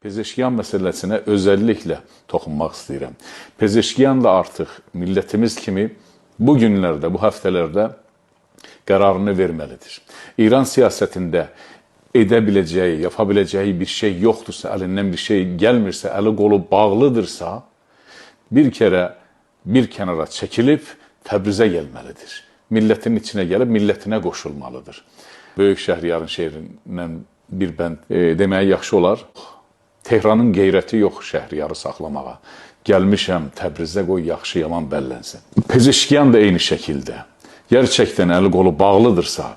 Pezeşkiyan məsələsinə özellikle toxunmaq istəyirəm. Pezeşkiyan da artıq millətimiz kimi bu günlərdə, bu həftələrdə qərarını verməlidir. İran siyasətində edə biləcəyi, yapa biləcəyi bir şey yoxdursa, əlindən bir şey gəlmirsə, əli qolu bağlıdırsa, bir kərə bir kənara çəkilib Təbrizə gəlməlidir. Millətin içinə gəlib millətinə qoşulmalıdır. Böyük Şəhriyarın şeirindən bir bənd deməyə yaxşı olar. Tehranın qeyrəti yox Şəhriyarı saxlamağa. Gəlmişəm Təbrizə, qoy yaxşı yaman bəllənsin. Pezeşkiyan da eyni şəkildə. Gerçəkdən əli qolu bağlıdırsa,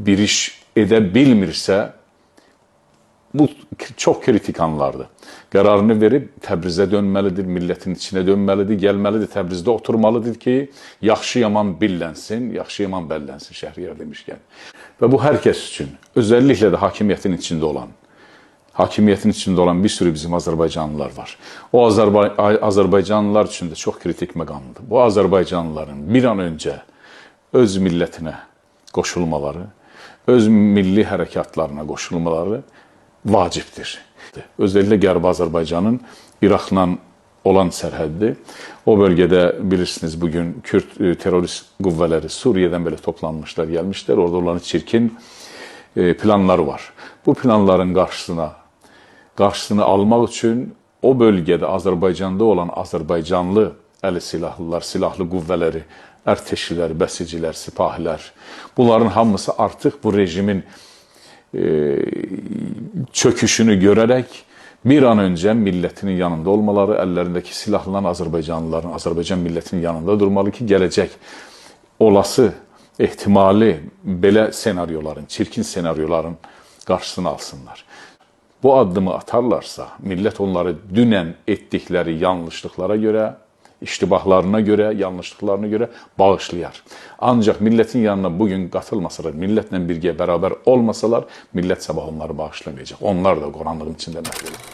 bir iş edə bilmirsə, bu çox kritik anlardır. Qərarını verib Təbrizə dönməlidir, millətin içinə dönməlidir, gəlməlidir, Təbrizdə oturmalıdır ki, yaxşı yaman billənsin, yaxşı yaman bəllənsin Şəhriyar demişkən. Və bu hər kəs üçün, özellikle də hakimiyyətin içində olan, bir sürü bizim Azərbaycanlılar var. O Azərbaycanlılar üçün də çox kritik məqamdır. Bu Azərbaycanlıların bir an öncə öz millətinə qoşulmaları, öz milli hərəkatlarına qoşulmaları vacibdir. Özellikle Qərbi Azərbaycanın İraqla olan sərhəddi. O bölgədə bilirsiniz bugün Kürt terörist qüvvələri Suriye'dən belə toplanmışlar, gəlmişlər. Orada onların çirkin planları var. Bu planların qarşısını almaq üçün o bölgədə Azərbaycanda olan Azərbaycanlı əli silahlılar, silahlı qüvvələri, ərteşlilər, bəsicilər, sipahilər, bunların hamısı artıq bu rejimin çöküşünü görərək bir an öncə millətinin yanında olmaları, əllərindəki silahlanan Azərbaycanlıların, Azərbaycan millətinin yanında durmalı ki, gələcək olası ehtimali belə senaryoların, çirkin senaryoların qarşısını alsınlar. Bu addımı atarlarsa, millət onları dünən etdikləri yanlışlıqlara görə, iştibahlarına görə, yanlışlıqlarına görə bağışlayar. Ancaq millətin yanına bugün qatılmasalar, millətlə birgə bərabər olmasalar, millət sabah onları bağışlamayacaq. Onlar da qaranlığın içində məhv olur.